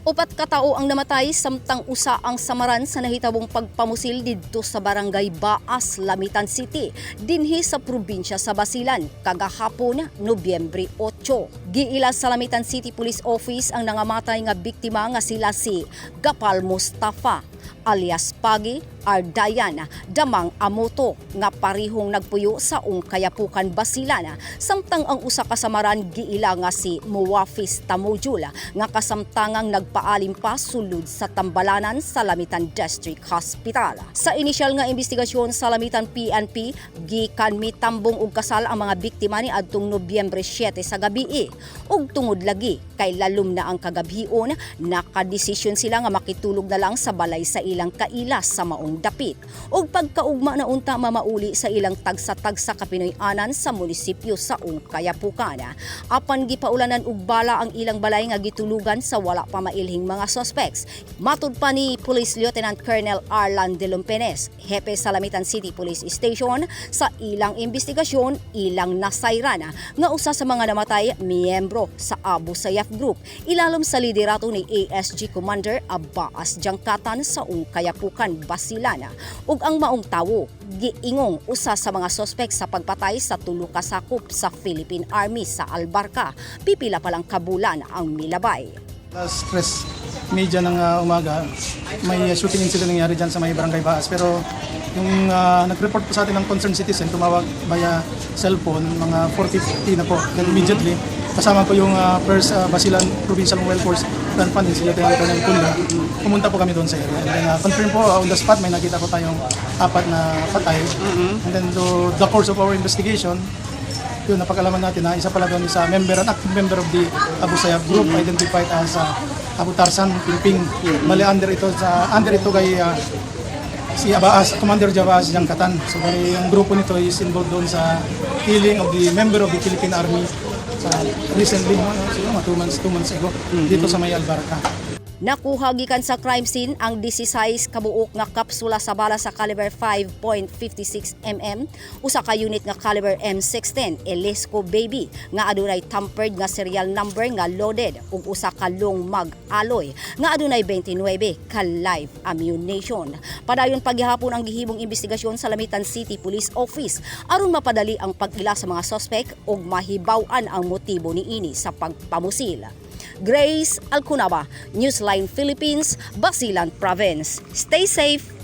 Upat ka tawo ang namatay samtang usa ang samaran sa nahitabong pagpamusil didto sa Barangay Baas, Lamitan City, dinhi sa probinsya sa Basilan, kagahapon, Nobyembre 8. Giila sa Lamitan City Police Office ang nangamatay nga biktima nga sila si Gapal Mustafa alias Pagi Ardayan Damang Amoto nga parihong nagpuyo sa Ungkayapukan, Basilan, samtang ang usa ka samaran giila nga si Muwafis Tamujul nga kasamtangang nagpaalim pa sulod sa tambalanan sa Lamitan District Hospital. Sa inisyal nga investigasyon sa Lamitan PNP, gikan mitambong og kasal ang mga biktima ni adtong Nobyembre 7 sa gabi. Ug tungod lagi kay lalom na ang kagabhion, nakadesisyon sila nga makitulog na lang sa balay sa ilang kaila sa maong dapit. Ug pagkaugma na unta mamauli sa ilang tagsa-tagsa ka Pinoy-anan sa munisipyo sa Ungkayapukan. Apan gipaulanan og bala ang ilang balay nga gitulugan sa wala pa mailhing mga suspects. Matud pa ni Police Lieutenant Colonel Arlan de Lumpenes, hepe sa Lamitan City Police Station, sa ilang investigasyon, ilang nasayran nga usa sa mga namatay miyembro sa Abu Sayyaf Group ilalom sa liderato ni ASG Commander Abaas Jangkatan sa Ungkayapukan, Basilan. Ug ang maong tawo giingong usa sa mga sospek sa pagpatay sa tulo ka sakop sa Philippine Army sa Albarka. Pipila pa lang kabulan ang milabay. Last stress media ng umaga, may shooting incident nangyari dyan sa may Barangay Baas. Pero yung nag-report po sa atin ng concerned citizen, tumawag via cellphone, mga 4:50 na po. Then immediately, kasama po yung first Basilan Provincial Mobile Force Plan Funding, si Lieutenant Colonel Pundo. Pumunta po kami doon sa area. And then confirm po on the spot, may nakita po tayong apat na patay. And then to the course of our investigation, yun, napag-alaman natin na isa pala doon is a member, an active member of the Abu Sayyaf Group, identified as Abu Tarsan Pingping. Bali, under ito kay si Abaas, Commander Jabaas Jangkatan. So bali, yung grupo nito is involved doon sa killing of the member of the Philippine Army sa recently, no, siguro mga 2 months ago, dito sa may Albarca. Nakuha gikan sa crime scene ang 16 kabuok nga kapsula sa bala sa caliber 5.56 mm, usa ka unit nga caliber M16 Elisco Baby nga adunay tampered nga serial number nga loaded ug usa ka long mag alloy nga adunay 29 ka live ammunition. Padayon paghihapon ang gihimong investigasyon sa Lamitan City Police Office aron mapadali ang pag-ila sa mga suspect ug mahibaw-an ang motibo niini sa pagpamusil. Grace Alcunaba, Newsline Philippines, Basilan Province. Stay safe.